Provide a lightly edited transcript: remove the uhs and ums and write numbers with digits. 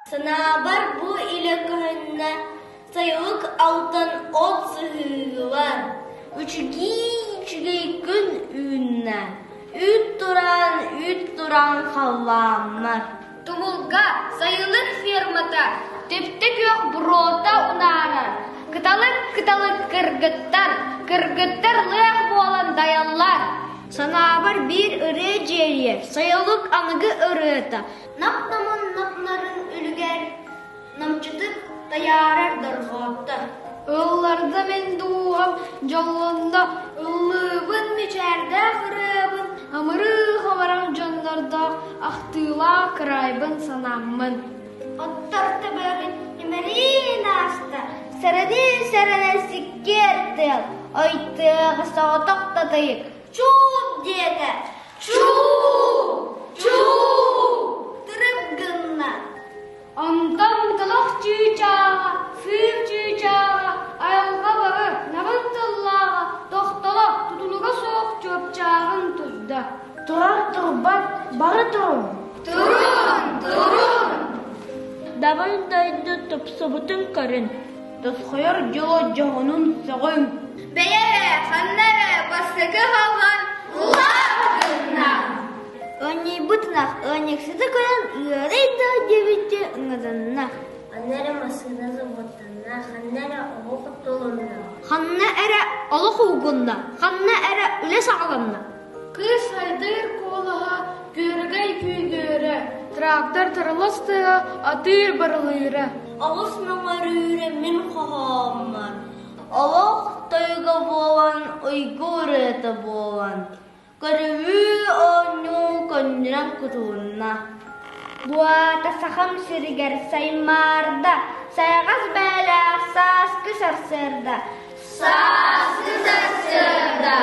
Санаабар бу илэ көһүннэ сайылык алтан от сыһыылар, үчүгэй-үчүгэй күн үүннэ, үүт тураан, үүт тураан халлааннар. Тумулга сайылык фермата түптэ күөх буруота унаарар, кыталык-кыталык кыргыттар, кыргыттар лыах буолан дайаллар. Санаабар биир ырыа дьиэлиэр, сайылык аныгы ырыата, Нап-намын нап-нарын үлүгэр намчытык тайаарар дорҕооттор. Ылларда мин дууһам дьоллонно, ыллыыбын мичээрдээх ырыабын, амырыых амарах дьоннордоох ахтыылаах кыраайбын санааммын. Оттор төбөбүн имэриин ааста, сэрэнии-сэрэнэн сиккиэр тыал, ой тыаҕа соҕотох татыйык, чууп диэтэ. Чуу! Чуу! Тырып гынна. Онтон талах чыычааҕа, сыыр чыычааҕа, айылҕа бары нарын тыллааҕа, тохтоло, тутулуга суох чуопчааҕын турда. Турар турбат, бары турун! Турун! Турун! Дабай дойду тупсубутун көрүн, тосхойор дьоло дьоһунун сөҕүҥ! Бэйэ эрэ, ханна эрэ бастакы халҕан улаат гынна. Ыанньыйбыт ынах ыанньыксыты көрөн ыарый да диэбиччэ ыҥырынна. Ханна эрэ массыына собуоттанна, ханна эрэ оҕо хотолонно. Ханна эрэ олох угунна, ханна эрэ үлэ саҕаланна. Кыыс айдыыр куолаһа, күөрэгэй күйгүөрэ, трактор тырылас тыа, атыыр барылыыра. Оҕус мөҥөрүүрэ мин хоһооммор, Олох тойуга буолан, уйгу ырыата буолан, көрүлүү оонньуу көнньүнэн кутулунна. Буата Сахам сиригэр саймаарда, сайаҕас бээлээх сааскы сарсыарда. Сааскы сарсыарда!